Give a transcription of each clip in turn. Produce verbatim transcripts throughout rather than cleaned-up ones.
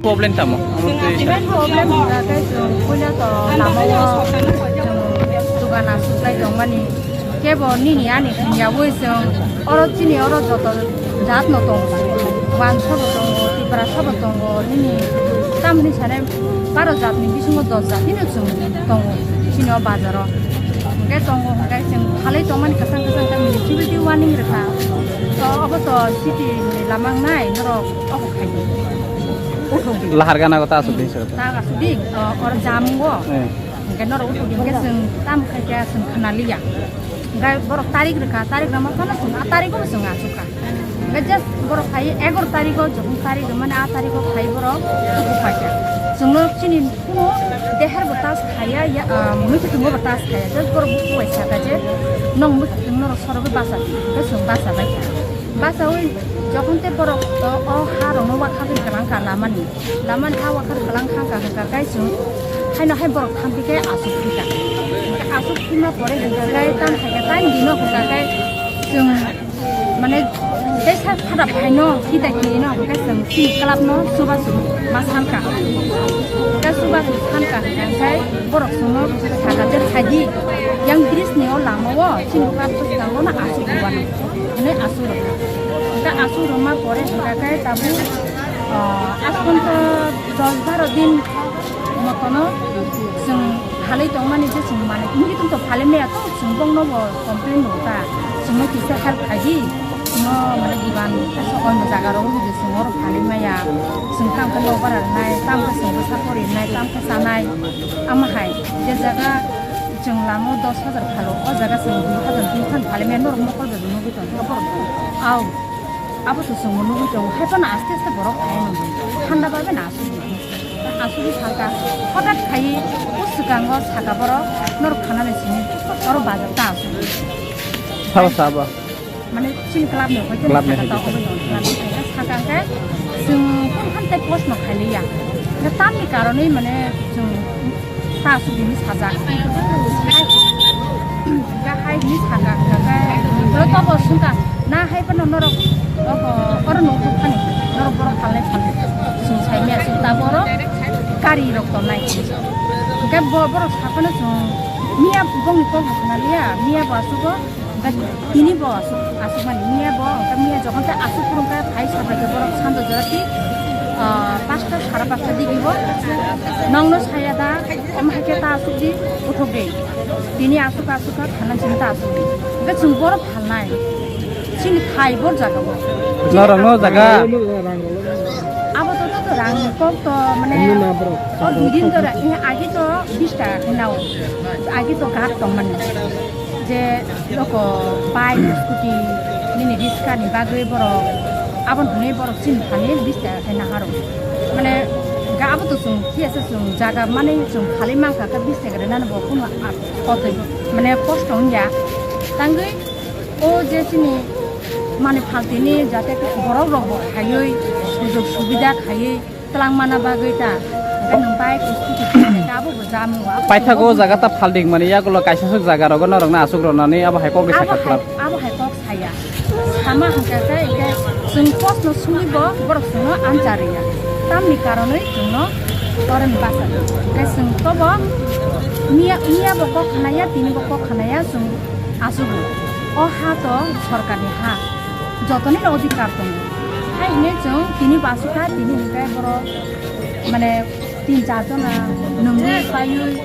Problem tamo? Cement problem hwnka khe chwng puila to lama o chwng dugan aswk lai tongmani. Kebo nini ani hwnyaui chwng oro chini oro joto jat no tongo. Wansa bo tongo, Tiprasa bo tongo, nini tamni sane baro jat ni bisingo dos jat hino chwng tongo chini o bazar o. Hwnkhe tongo hwnkhe chwng phalwi tongmani kwchang kwchang khe municipality warning rwkha. To obo to city ni lama wngnai norok obo khai di. Uthuk di. Lahar gana kota aswk di sir. Ta aswk di, o, or jamungo. Eh. Hwnkhe norok uthuk di hwnkhe chwng tam khai khe chwng khna liya. Hwnkhe borok tarik rwkha, tarik rwma phano chwng a tarik o chwng achukha. Hwnkhe just borok khai egaro tarik o, jokhon tarik rwmani a tarik o khai borok uthuk paikha. Chwngno chini kuno dehar bo tas khaya, ya, ah, mwkhwtwng bo tas khaya. Just borok bukhuk bai sakha je, nong mwkhwtwng norok sorogwi basa di, hwnkhe chwng basa baikha. Basaui jokhon tei borok o, o ha rokno wakha bai kwlang ka lamani. Lamani ha wakha kwlang kha ka hwnkha khe chwng haino hai borok thampi khe aswk thika. Aswk thima pore hwnkha khe tam hai khe time dino hwnkha khe chwng mane tei sa phada phaino kita kini no hwnkha khe chwng chini club no chubachu ma sanka. Hwnkha chubachu sanka hwnkha khe borok chwngno sakha je phaidi yang bridge ni o lama o chini club bwskango no aswk rwmani. Hwnwi aswk rwkha. Hwnkhe aswk rwma pore hwnkha khe tabuk, ah, aswk dos baro din motono chwng phalwi tongmani je chwng manwi wngwi tongtho phalwi maya to chwng bongno bo complain rwkha. Chwngno kisa help khaidi, chwngno mane diban sokolni jaga rok rwdi chwng oro phalwi maya. Chwng tamo khe nokbar rwnai, tamo khe chwng bwsa pori rwnai, tamo khe chanai. Amo hai je jaga chwng lama o dos hajar phalo, o jaga chwng dui hajar dui phan phalwi maya norok mokol bai bo nugwi tongkha borok. Au, abo to chwngbo nugwi tongo, hai phano aste aste borok phai nangwi. Thanda bai bai na asugwi. Asugwi thangkha, hothat khai o swkango saka borok, norok thanani simi, oro bazar ta asugwi. Sabo sabo. Mane chini club ni hoi Club ni saka hoi. Tong, obo ni club ni hoi saka khe chwng phone khan tei post no khai liya. Tamni karonwi mane chwng ta asugwi sajak. Ga hai ni saka khe, khe, khe, tobo sungka, na hai phano norok, obo, oro nong thok thani, norok borok phalnai phalnai. Chwng sai maya, chwng ta borok, gari rok tongnai. Hwnkhe bo-, borok saphano chwng, miya bongni kok bo khna liya, miya bo asugo, Tini bo aswk, aswk mani miya bo, hwnkhe miya jokhon tei aswk phuru hwnkhe phai sabai khe borok sando jora ti, ah, pasta sara pasta digi bo. Nongno saya da, omo hai khe ta aswk di, uthok de. Tini aswk aswk kha, phalna chini ta aswk di. Hwnkhe chwng borok phalnai. Chini thai bor jaga bo. Norok no jaga. Abo to, to, to rang ni kok to, mane, o dui din to ra-, eh, agi to bis taka khe nao. Agi to ghat tong mani. Je loko bike, scooty, nini riska ni bagwi borok, aboni hwnwi borok chini thani bis taka khe naharo. Mane, ga abo to chwng, thik ase chwng jaga mane chwng phalwi mankha khe bis taka rwnani bo kuno a-, kotoi, mane, kosto wngya. Tangwi o je chini mani phaltini jate borok rok bo khaiwi, sujog subida khaiwi, twlang mana bagwi ta. Hwnkhe nwng bike, scooty khe abo bo jamu, abo Paithago chwng jaga ta phalding mani yagulo kaisa swk jaga rogo norokno aswk rwnani abo hai kok bai abo sakha hai, club. Abo hai kok saya. Sama hwnkhe khe, hwnkhe chwng post no sungwi bo borok chwngno answer rwya. Tamni karonwi chwngno toroni basa. Hwnkhe chwng tobo miya, miya bo kok khanaya, tini bo kok khanaya, chwng aswk o ha to sorkarni ha. Jotoni no odhikar tongo. Hai hwnwi chwng tini bo aswk kha, tini hwnkhe borok mane tin char jona nungwi paiwi,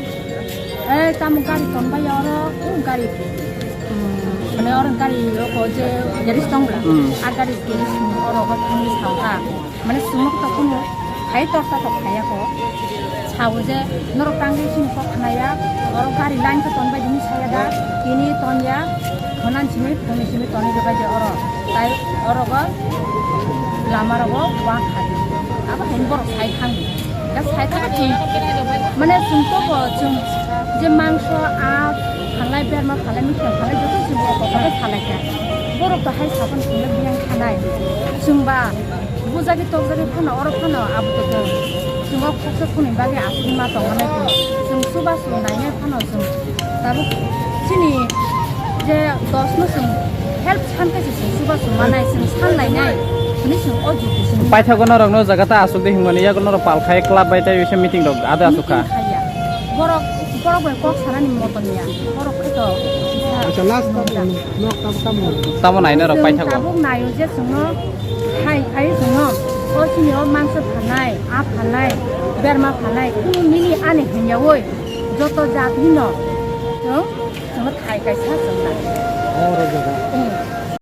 eh, tamo gari tonbai oro, o gari, um, mane oro gari rok je garage tong bla, Hmm. A garage garage oro thangwi sao ta. Mane sumuk to kuno hai torta to khaya ko. Sao je norok tangwi sini kok khnaya, oro gari line to tonbai dini saya da, tini tonya, khonan simi, phone simi toni je bai je oro. Tai oro go lama rogo wa khadi. Abo hen borok sai thangdi. Da sai thangdi. Mane sum to bo sum je mangso a phalai berma phalai mikha phalai joto sum ko ko phalai kha. Borok to hai sapan sum le biang khanai. Sum ba Bujagi tokjagwi phano oro phano abo to chwng o khoksa phunui bagwi aswk ma tongmani phano chwng chubachu nainai phano chwng tabuk chini je dos no chwng help san khe se chwng chubachu manai chwng san lainai. Paithago norok no jaga ta asuk de himani yago norok pal khai club bai tai bisa meeting rok ade asuk kha. Meeting khaiya. Borok, borok bai kok sanani moton ya. Borok khe to kisa. Acha, last no, no, no, tamo, tamo. Tamo nai norok paithago. Tabuk nayo je chwngno khai khai chwngno. O chini o mangso phalnai, a phalnai, berma phalnai, kunu nini ani hinya oi. Joto jat hino. Chwng, chwngno khai kaisa chwngna. Oro jaga. Hmm.